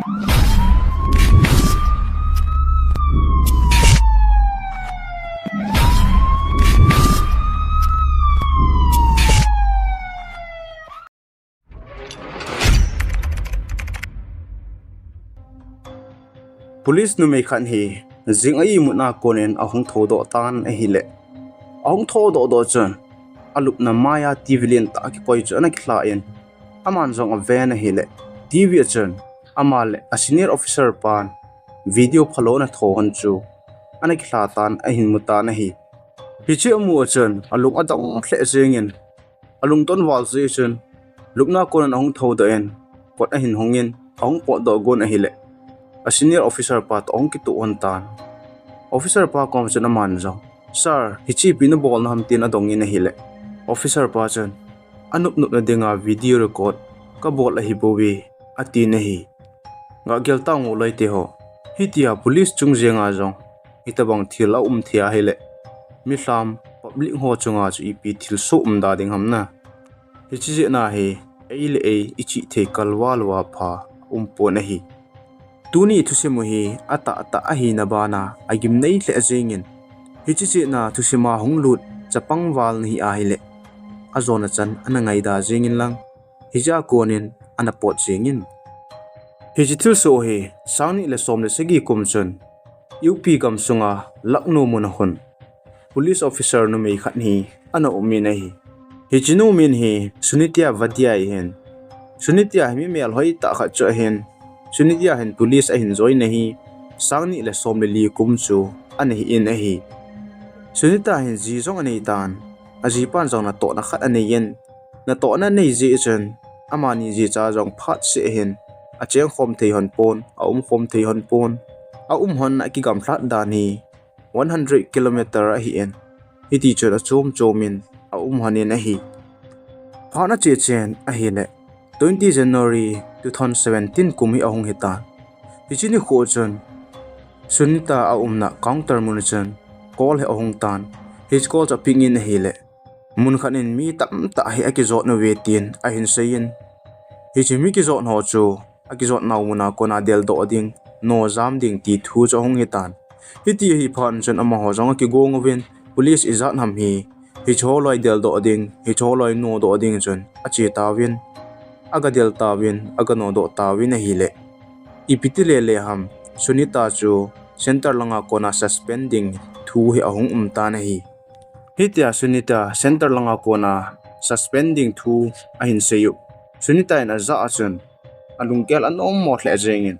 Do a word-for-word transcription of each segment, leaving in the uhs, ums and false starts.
Police numei khat hi jing a imutna konin ahung thoudoh tan ahile, ahung thoudoh doh chun alupna maia T V lentah kikoi chu ana kihla in, aman jong aven ahile, T V a chun ama le a senior officer pan video phalou ana thou hon chu ana kihla tan ahin mu tan ahi. Hiche amu a chun alung adong lheh jengin, alungton val jeh chun lupna konin ahung thoudoh in, kot ahin hongin, ahung potdoh gon ahile, a senior officer pa toh ahung kitoh hon tan. Officer pa kom chun aman jong, "Sir, hiche ipi nabol naham?" tin adongin ahile, officer pa chun, "Anop nopna dinga video record kabol ahibouve," atin ahi. Gah gel tang u loite ho. Hitia police chung jenga jong hitobang thil aum thei ahile, milham public ho chunga chu ipi thilsoh umda ding ham na. Hiche jeh a hi ei le ei ichihthei kalval uva pha aumpon ahi. Tuni thusim u hi atahtah ahina bana agimnei lheh jengin, hiche jeh a thusim a hunglut chapang val nahi ahile, ajona chan ana ngaida jengin lang, hiche a konin ana pot jengin. Hiche thilsoh hi sangni le som le sagi kum chun U P gamsunga Lucknow mun a hin police officer numei khat hi ana umin ahi. Hiche nu min hi Sunita Vadya ahin. Sunita hi mi melhoi tah khat chu ahin. Sunita hin police ahin join ahi, sangni le som le li kum chu ana hi in ahi. Sunita hin ji jong anei tan, ajipan jong natohna khat anei in, natohna anei jeh chun amani jicha jong phatseh hin achengkhom thei hon pon, aumkhom thei hon pon. Aum hon akigamlhat dan hi one hundred kilometer ahi in, hiti chun achom chom in aum hon in ahi. Phat ache chen ahile, twenty January two thousand seventeen kum hi ahung hitan. Hiche nikho chun Sunita aumna counter mun chun call hi ahung tan. Hiche call chu apick in ahile, mun khat in mi tamtah hi akijot nauve tin ahin seiyin, hiche mi kijot ho chu akijot nau muna kona deldoh ding, no jam ding ti thu chu ahung hitan. Hiti ahi phat chun amaho jong akigong uvin, police ijat ham hi, hiche ho loi deldoh ding, hiche ho loi nodoh ding chun ache tauvin, aga del tauvin, aga nodoh tauvin ahile, ipi ti lele ham, Sunita chu center langa kona suspend ding thu hi ahung um tan ahi. Hitia Sunita center langa kona suspend ding thu ahin seiyu, Sunita in ajah a chun alunggel anom mo lheh jengin,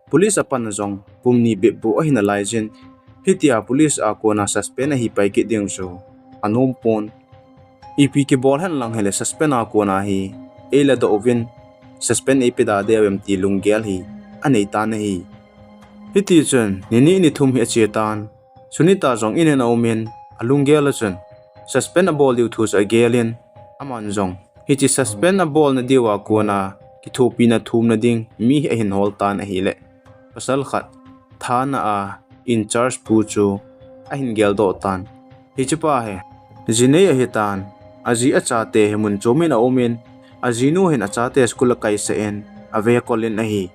police a pan jong kum ni bep bou ahi nalaijin, hitia police a kona suspend ahi pai kit ding chu anom pon. Ipi kibol hen lang hile suspend a kona hi eiladoh uvin, suspend eipeh da diu em ti lunggel hi anei tan ahi. Hiti chun ni ni ni thum hi ache tan, Sunita jong in in aumin, alunggel a chun suspend abol diu thu chu agelin, aman jong hiche suspend abolna diuva kona kithopina thumna ding mi hi ahin hol tan ahile, pasal khat thana a in charge pu chu ahin geldoh tan. Hiche pa hi ji nei ahitan, aji achate hi mun chom in aumin, ajinu hin achate school akaisah in, avekol in ahi.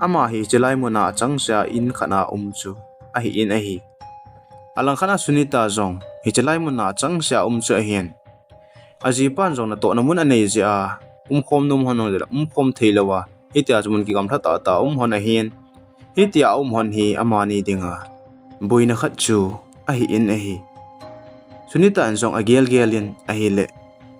Ama hi hiche lai muna achangseh a in khat a um chu ahi in ahi. Alangkhat a Sunita jong hiche lai muna achangseh a um chu ahin, ajipan jong natohna mun anei jeh a, umkhom nom hon jong umkhom thei louva, hitia chu mun kigamlha tahtah a um hon ahin, hitia aum hon hi amani dinga boina khat chu ahi in ahi. Sunita in jong agel gel in ahile,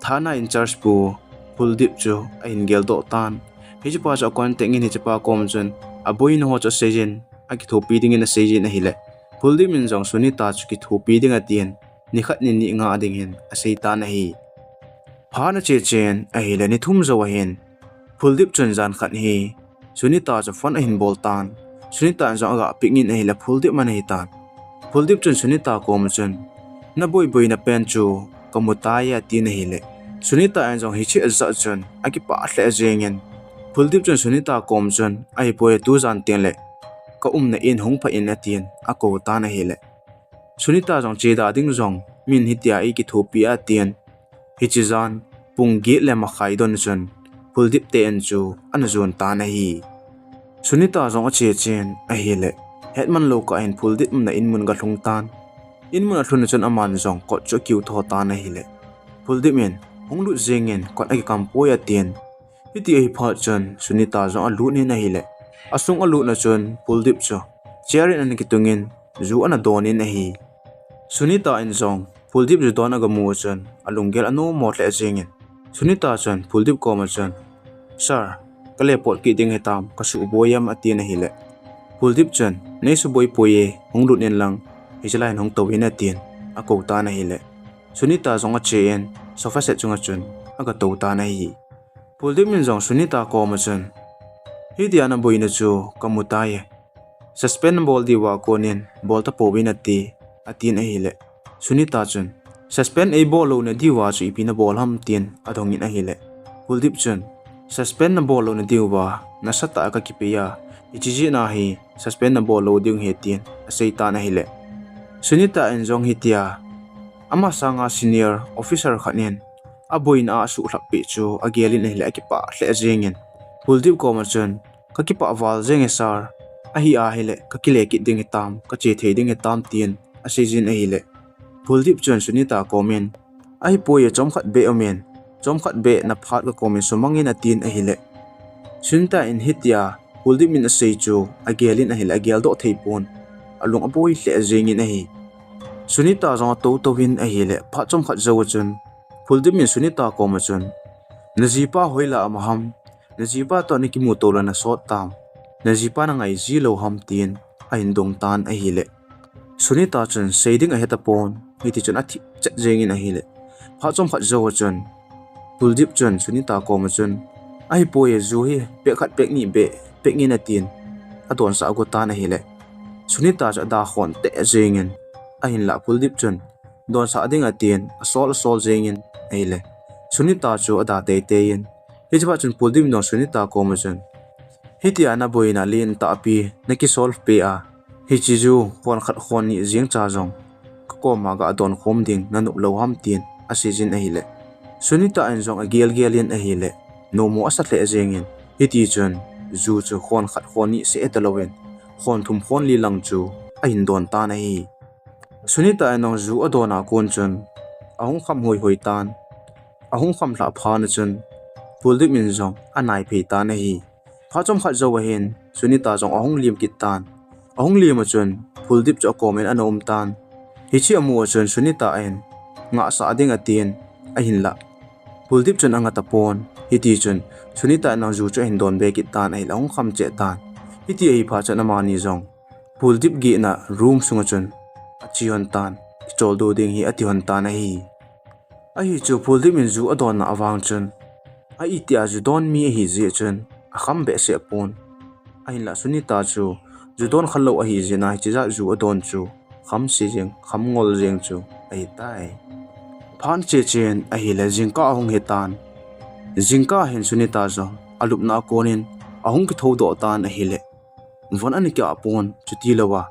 thana in charge pu Kuldip chu ahin geldoh tan. Hichepa chu acontact in hichepa kom chun aboina ho chu aseijin, akithopi dingin aseijin ahile, Kuldip in jong Sunita chu kithopi ding atin, nikhat nini nga ding hin aseitan ahi. Phat ache chen ahile, ni thum jou ahin, Kuldip chun jan khat hi Sunita chu phone ahin bol tan. Sunita in jong aga pick in ahile, Kuldip ana hitan. Kuldip chun Sunita kom chun, naboi boina pen chu kamu tai e, atin ahile, Sunita in jong hiche ajah chun akipah lheh jengin, Kuldip chun Sunita kom chun, ahipoi, tujan tengle kaumna in hung pha in, atin akou tan ahile, Sunita jong cheda ding jong min hitia eikithopi e, atin, hiche jan pung get le makhai don chun Kuldip te in chu ana jon tan ahi. Sunita jong ache chen ahile, hetman lou kah in Phuldeep umna inmun aga lhung tan. Inmun alhun a chun aman jong kot chu akiu tho tan ahile, Phuldeep in, hung lut jeng in, kot akikam poi atin. Hiti ahi phat chun Sunita jong alut in ahile, asung alut na chun Phuldeep chu chair in ana kitung in, ju ana don in ahi. Sunita in jong Phuldeep ju don aga mu chun alunggel anom mo lheh jeng in, Sunita chun Phuldeep koma chun, Sir, ka le pot kit ding hitam, ka suboi em atin ahile, Phuldeep chun, nei suboi poi e, hung lut in lang, hiche lai hin hung tou in atin, akou tan ahile, Sunita jong ache in sofa set chunga chun aga tou tan ahi. Phuldeep in jong Sunita koma chun, hitia naboina chu ka mu tai e. Suspend nabol diuva konin bol tapou in ati, atin ahile, Sunita chun, suspend eibol louna diuva chu ipi nabol ham tin adong in ahile, Phuldeep chun, suspend nabol louna diuva nasatah a ka kipei a, hiche jeh a hi suspend nabol lou ding ahi tin asei tan ahile, Sunita in jong hitia, ama sanga senior officer khat in aboina a asuhlhap peh chu agel in ahile, akipah lheh jeng in, Phuldeep koma chun, ka kipah val jeng e sir, ahi ahile ka kile kit ding hitam, ka che thei ding hitam tin asei jin ahile, Phuldeep chun Sunita komin, ahipoi e, chomkhat beh um in, chomkhat beh na phat ka komin sumang in atin ahile, Sunita in hitia Phuldeep in asei chu agel in ahile, agel doh thei pon, alung aboi lheh jeng in ahi. Sunita jong atou tou in ahile, phat chomkhat jou a chun Phuldeep in Sunita koma chun, najipa hoilah a um ham, najipa toh nakimuto le nasot tam, najipa nangai ji lou ham tin ahin dong tan ahile, Sunita chun sei ding ahe tapon, hiti chun athip chet jeng in ahile, phat chomkhat jou a chun Phuldeep chun Sunita koma chun, ahipoi e, ju hi pack khat pack ni beh pack in atin, adonsah ago tan ahile, Sunita chu ada khon teh jeng in, ahinlah Phuldeep chun donsah ding atin asol asol jeng in ahile, Sunita chu ada teitei in, hiche phat chun Phuldeep in jong Sunita koma chun, hitia naboina lentah pi nakisol peh a, hiche ju khon khat khon ni jeng cha jong ka koma ga don khom ding nanop lou ham tin asei jin ahile, Sunita in jong agel gel in ahile, nomo asa lheh jeng in, hiti chun ju chu khon khat khon ni seh talou in, khon thum khon li lang chu ahin don tan ahi. Sunita in jong ju adon a kon chun ahung kham hoi hoi tan, ahung kham lhah phat a chun Phuldeep in jong anai phei tan ahi. Phat chomkhat jou a hin Sunita jong ahung lim kit tan. Ahung lim a chun Phuldeep chu akomin ana um tan. Hiche amu a chun Sunita in ngahsah ding atin, ahinlah Phuldeep chun anga tapon. Hiti chun Sunita in jong ju chu ahin don be kit tan ahile, ahung kham cheh tan. Hiti ahi phat chun amani jong Phuldeep gihna room sunga chun ache hon tan, kicholdo ding hi ati hon tan ahi. Ahi chu Phuldeep in ju adonna avang chun, a itia ju don mi ahi jeh chun akham behseh pon. Ahinlah Sunita chu ju don khalou ahi jeh a hiche jat ju adon chu kham se jeng, kham ngol jeng chu ahitai. Phat che chen ahile jingkah ahung hitan. Jingkah hin Sunita jong alupna a konin ahung kithoudoh tan ahile, von ana kiah pon, chutilouva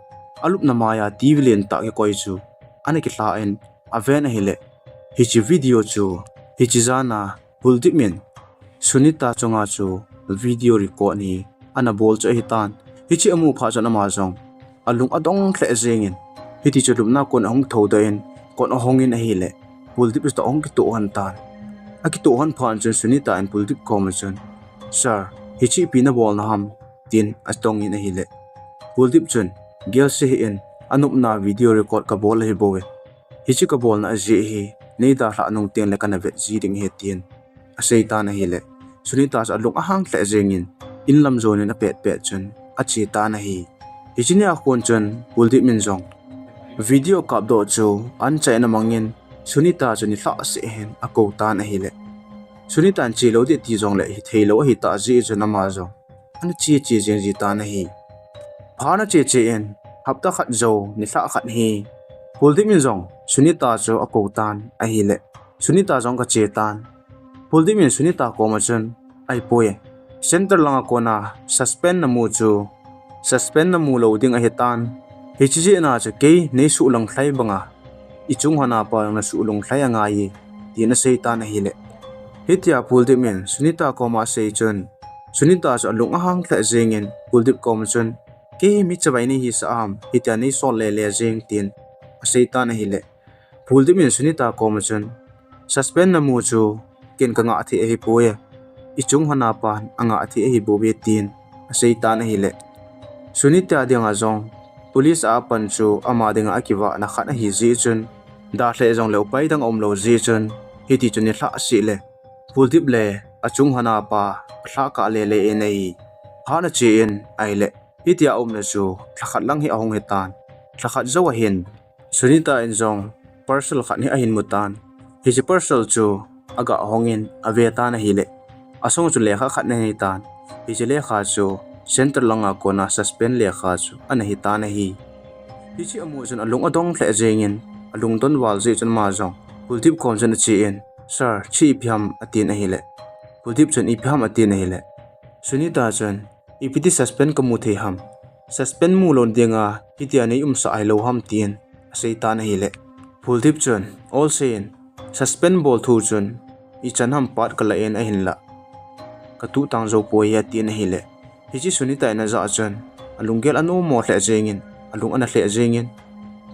alupna maiya TV lentah kikoi chu ana kilha in aven ahile, hiche video chu hiche jana Phuldeep in Sunita chunga chu video record hi ana bol chu ahitan. Hiche amu phat chun ama jong alung adong lheh jengin, hiti chu lupna kon ahung thoudoh in kot ahongin ahile, Phuldeep chutoh ahung kitoh hon tan. Akitoh hon phat chun Sunita in Phuldeep koma chun, Sir, hiche ipi nabolna ham? tin adongin ahile, Phuldeep chun, Gelse hih in, anopna video record kabol ahibouve. Hiche kabolna ajeh hi neidalhah nung tengle kana vet ji ding ahi, tin aseitan ahile, Sunita chu alung ahang lheh jengin, inlam jonin apetpet chun achetan ahi. Hiche nia kon chun Phuldeep in jong video kapdoh chu anchaina mangin Sunita chu nilhah seh hin akoutan ahile, Sunita in chelou ding ati jongle hitheilou ahitah jeh chun ama jong ana che che jeng jitan ahi. Phat ana che che in, hapta khat jou, nilhah khat hi, Phuldeep in jong Sunita chu akoutan ahile, Sunita jong agachetan. Phuldeep in Sunita koma chun, Ahipoi, center langa kona suspend namu chu suspend namu lou ding ahitan. Hiche jeh a chu kei neisuhlung lhai banga ichung hon apa jong nasuhlung lhai angaiye, tin aseitan ahile, hitia Phuldeep in Sunita koma asei chun, Sunita chu alung ahang lheh jengin Kuldeep koma chun, "Kei hi mi chavai nei hisah ham, hitia nei sol lele jeng," tin asei tan ahile, Kuldeep in Sunita koma chun, "Suspect namu chu ken kangah thei ahipoi, ichung hon a pan angah thei ahibouve," tin asei tan ahile, Sunita dinga jong police a pan chu ama dinga akivahna khat ahi jeh chun, dalheh jongle upai dang aumlou jeh chun, hiti chun nilhah seh le Kuldeep le achung hon a pa alhahkah lele in ahi. Phat ache in ahile, hitia aumna chu lhakhat lang hi ahung hitan. Lhakhat jou ahin Sunita in jong parcel khat hi ahin mutan. Hiche parcel chu aga hongin avetan ahile, asung chu lekha khat ana hitan. Hiche lekha chu Central langa kona suspect lekha chu ana hitan ahi. Hiche amu chun alung adong lheh jengin, alungdon val jeh chun ama jong Kuldeep kom chun ache in, "Sir, hiche ipi ham?" atin ahile, Kuldeep chun, "Ipi ham?" atin ahile, Sunita chun, "Ipi ti suspect kamu thei ham? Suspect mulou dinga hitia nei umsah hilou ham?" tin asei tan ahile, Kuldeep chun, "Olsen, suspect bol thu chun ichan ham pat kalah in ahinlah katuh tang jou poi," atin ahile, hiche Sunita in ajah chun alunggel anom mo lheh jengin, alung ana lheh jengin,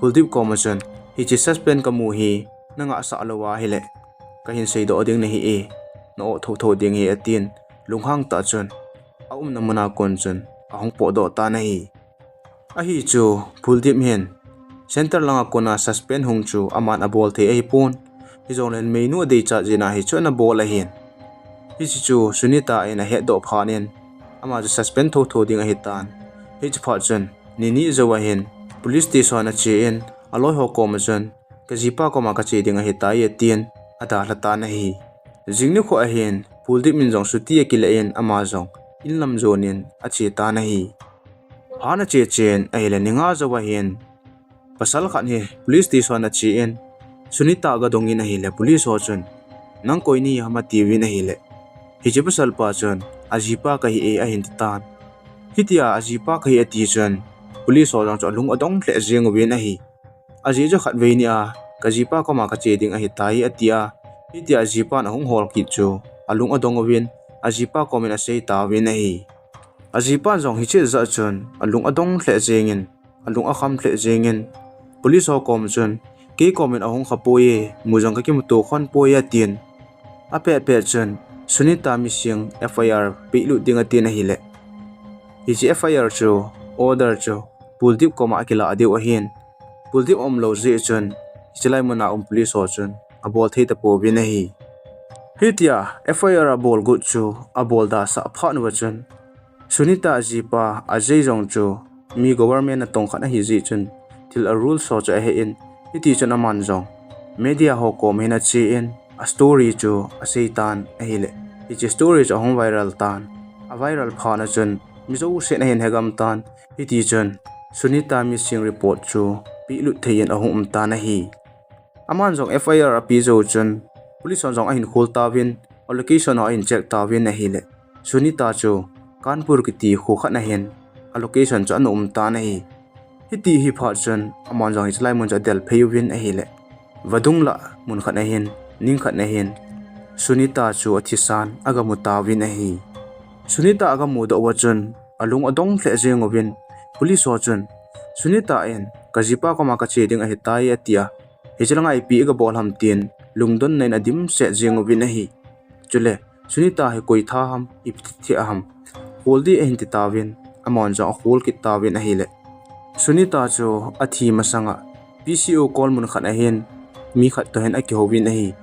Kuldeep koma chun, "Hiche suspect kamu hi nangahsah lou ahile, kahin seidoh ding nahi e, na-oh thotho ding ahi," atin, lunghang tah chun aumna muna kon chun ahung potdoh tan ahi. Ahi chu, Kuldeep hin Central langa kona suspect hung chu aman abol thei ahipon. Hijongle meinu adeichat jeh in hichu ana bol ahin. Hiche chu Sunita in ahetdoh phat in, ama chu suspect thotho ding ahitan. Hiche phat chun, nini jou ahin, police station ache in, aloi ho koma chun, "Kajipa koma kache ding ahitai," atin, adalha tan ahi. Jing nikho ahin, Kuldeep in jong chuti akila in, ama jong inlam jonin ache tan ahi. Phat ache chen ahile, ni nga jou ahin, pasal khat hi police station ache in, Sunita agadong in ahile, police ho chun, "Nang koi nahi ham?" atiuvin ahile, hiche pasal pa chun, "Ajipa kahi e," ahin titan. Hitia ajipa kahi ati chun, police ho jong chu alung adong lheh jeng uvin ahi. Ajeh chu khatvei nia, "Kajipa koma kache ding ahitai," atia. Hitia ajipan ahung hol kit chu alung adong uvin, ajipa komin asei tauvin ahi. Ajipan jong hiche jeh chun alung adong lheh jengin, alung akham lheh jengin, police ho kom chun, "Kei komin ahung khapoi e, mu jong kakimuto khonpoi," atin. Apet pet chun Sunita missing F I R pehlut ding atin ahile, hiche F I R chu, order chu, Kuldeep koma akilah diu ahin. Kuldeep aumlou jeh chun, hiche lai muna um police ho chun abol thei tapouvin ahi. Hitia F I R abol got chu abol dasah phat uva chun, Sunita ajipa Ajay jong chu mi government natong khat ahi jeh chun, thil a rules ho chu ahe in, hiti chun aman jong media ho kom hin ache in, a story chu asei tan ahile, hiche story chu ahung viral tan. A viral phat na chun mi jousen ahin hegam tan. Hiti chun Sunita missing report chu pehlut thei in ahung um tan ahi. Aman jong F I R ape jou chun, police hon jong ahin khol tauvin, a location ho ahin check tauvin ahile, Sunita chu Kanpur kiti kho khat na hin a location chu ana um tan ahi. Hiti hi phat chun aman jong hiche lai mun chu adel phei uvin ahile, vadung lah mun khat na hin, ning khat na hin, Sunita chu athisan agamu tauvin ahi. Sunita agamudoh uva chun alung adong lheh jeng uvin, police ho chun, "Sunita in kajipa koma kache ding ahitai," atia, "Hiche langa ipi igabol ham?" tin lungdonna in adimset jeng uvin ahi. Chule, Sunita hi koi tha ham, ipi thil ham, khol ding ahin ti tauvin, aman jong akhol kit tauvin ahile, Sunita chu athi masanga P C O call mun khat na hin mi khat toh hin akihouvin ahi.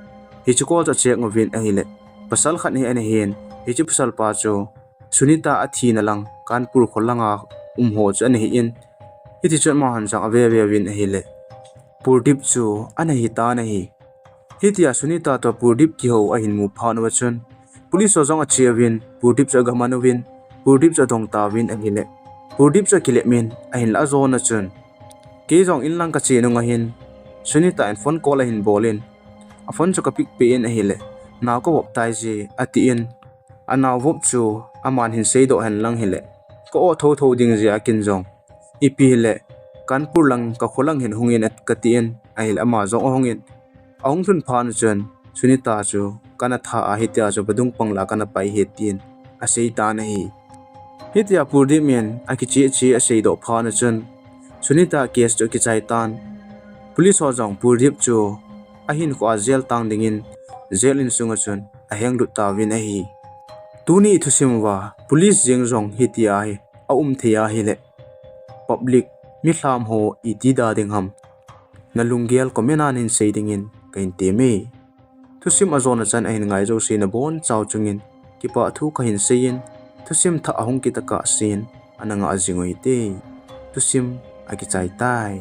Hiche call chu acheck uvin ahile, pasal khat hi ana hin, hiche pasal pa chu Sunita athina lang Kanpur kho langa um ho chu ana hin, hiti chun amahon jong ave ve uvin ahile, Kuldeep chu ana hitan ahi. Hitia Sunita toh Kuldeep kihou ahin mu phat uva chun, police ho jong ache uvin, Kuldeep chu agaman uvin, Kuldeep chu adong tauvin ahile, Kuldeep chu akilep in, ahinlah ajona chun, "Kei jong inlang kache nung ahin, Sunita in phone call ahin bol in, a phone chu ka pick peh in ahile, nao kavop tai je," atin, anao vop chu aman hin seidoh hen lang hile, ka-oh thotho ding jeh a ken jong, ipi hile, Kanpur lang, ka kho lang hin hung in katin, ahile ama jong ahung in, ahung lhun phat na chun, Sunita chu kana tha a, hitia chu vadung pang lah a kana pai ahi tin, asei tan ahi. Hitia Purdip in akicheh cheh aseidoh phat chun Sunita case chu akichai tan. Police ho jong Purdip chu ahinkhoa jail tang dingin jail in sunga chun ahenglut tauvin ahi. Tuni thusim uva police jeng jong hitia hi aum thei ahile public mi lham ho iti da ding ham, nalunggel comment a nahin sei dingin kahin temme. Thusim ajona chan ahin ngai jouse nabonchauva chungin kipah thu kahin seiyin, thusim thah ahung kit tokah sen ana ngah jing uvin te. Thusim akichai tai.